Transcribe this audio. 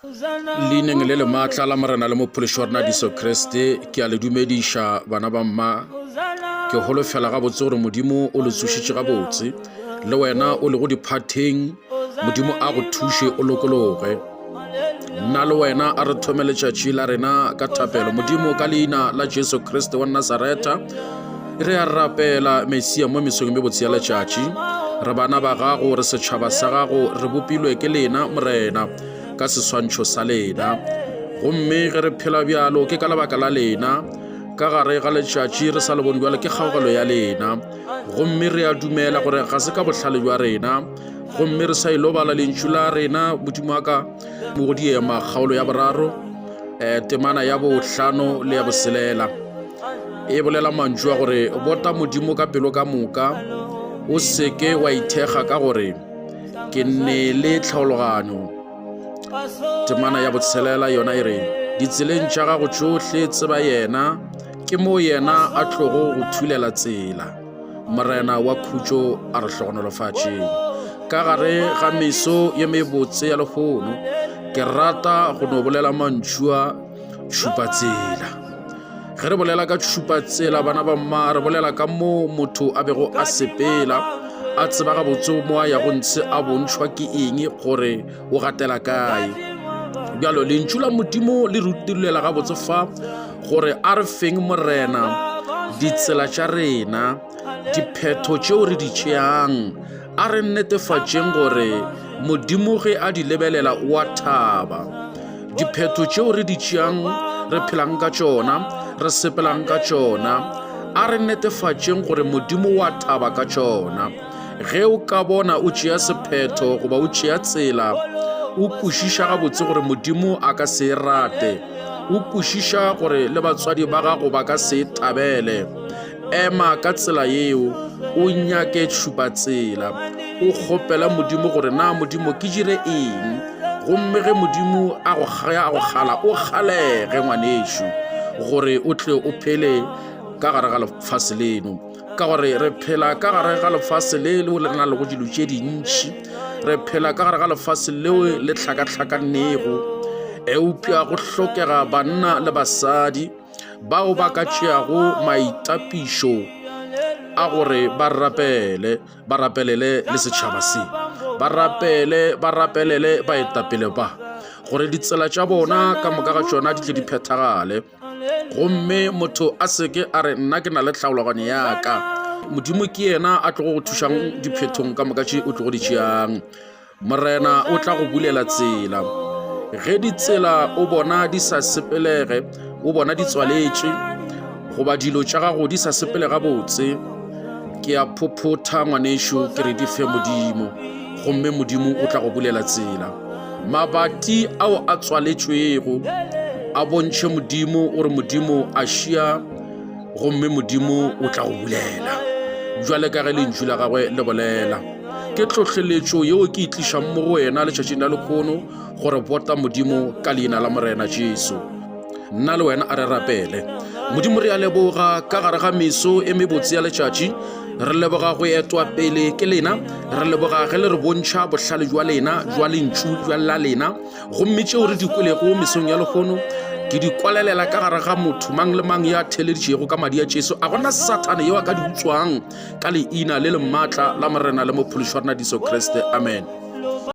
Leineng le le maatla la Morena le Mophološi wa rena Jesu Kriste, ke a le dumediša bana ba mma. Ke holofela gabotse gore Modimo o le tsošitše gabotse. Le wena o lego diphatheng, Modimo a go thuše o lokologe. Nna le wena a re thome letšatši la rena ka thapelo. Modimo ka leina la Jesu Kriste wa Nazaretha, re a rapela Mesia mo mesong e mebotse ya letšatši. Re bana ba gago, re setšhaba sa gago, re bopilwe ke lena Morena. ka seswantšho sa lena. Gomme ge re phela bjalo, ke ka lebaka la lena. Ka gare ga letšatši re sa le bone bjalo, ke kgaogelo ya lena. Gomme re a dumela gore ga se ka bohlale bja rena. Gomme re sa ilo bala lentšu la rena, Modimo wa ka, mo go diema kgaolo ya boraro, eh, temana ya bohlano le ya boselela. E bolela mantšu a gore bota Modimo ka pelo ka moka, o seke wa ithekga ka gore Ke ne le tlhaologanyo. Temana ya botshelela yona e re, Ditseleng tša gago tšohle tseba yena, ke moo yena a tlogo go thulela tsela. Morena wa khutšo a re hlogonolofatšeng. Ka gare ga meso ye mebotse ya lehono, ke rata go no bolela mantšu a tšhupatsela. Ge re bolela ka tšhupatsela, bana ba mma, re bolela ka moo motho a bego a sepela, a tseba gabotse mo a yago ntshe a bontšhwa ke eng gore o gatela kae. Bjalo lentšu la Modimo le rutulela gabotse fa gore a re feng Morena ditsela tša rena, diphetho tšeo re di tšeang, A re netefatšeng gore Modimo ge a di lebelela o a thaba. Diphetho tšeo re di tšeang, re phelang ka tšona, re sepelang ka tšona, a re netefatšeng gore Modimo o a thaba ka tšona. Ge o ka bona o tšea sephetho goba o tšea tsela, o kwešiša gabotse gore Modimo a ka se e rate, o kwešiša gore le batswadi ba gago ba ka se e thabele, Ema ka tsela yeo, o nyake tšhupatsela, o kgopela Modimo gore na Modimo ke dire eng. Gomme ge Modimo a go a go kgala, o kgalege ngwanešu, gore o tle o phele ka gare ga lefase leno. Ka gore re phela ka gare ga lefase le leo le na lego dilo tše dintši, re phela ka gare ga lefase leo le hlakahlakanego, eupša go hlokega banna le basadi bao ba ka tšeago maitapišo a gore ba rapele, ba rapelele le setšhaba se, ba rapele, ba rapelele baetapele ba, gore ditsela tša bona ka moka ga tšona di tle di phethagale. Gomme motho a se ke a re, Nna ke na le tlhaologanyo ya ka. Modimo ke yena a tlogo go thušang diphethong ka moka tše o tlogo di tšeang. Morena o tla go bulela tsela. Ge ditsela o bona di sa sepelege, o bona di tswaletše, goba dilo tša gago di sa sepele gabotse, ke a phophotha ngwanešu ke re di fe Modimo, gomme Modimo o tla go bulela tsela. Mabati ao a tswaletšwego a bontšhe Modimo gore Modimo a šia gomme Modimo o tla go bulela, bjale ka ge lentšu la gagwe le bolela. Ke tlhohleletšo yeo ke e tlišang mo go wena letšatšing la lekgono gore bota Modimo ka leina la Morena Jesu. Nna le wena a re rapele. Modimo re a leboga ka gare ga meso e mebotse ya letšatši. Re leboga go etwa pele ke lena. Re leboga ge le re bontšha bohlale jwa lena, jwa lentšu jwa la lena. Gomme tšeo re di kwelego mesong ya lehono, ke di kwalelela ka gare ga motho mang le mang ya theeleditšego ka madi a Jesu. A gona Sathane yo a ka di utswang ka leina le le maatla la Morena le Mophološi wa rena Jesu Kriste. Amen.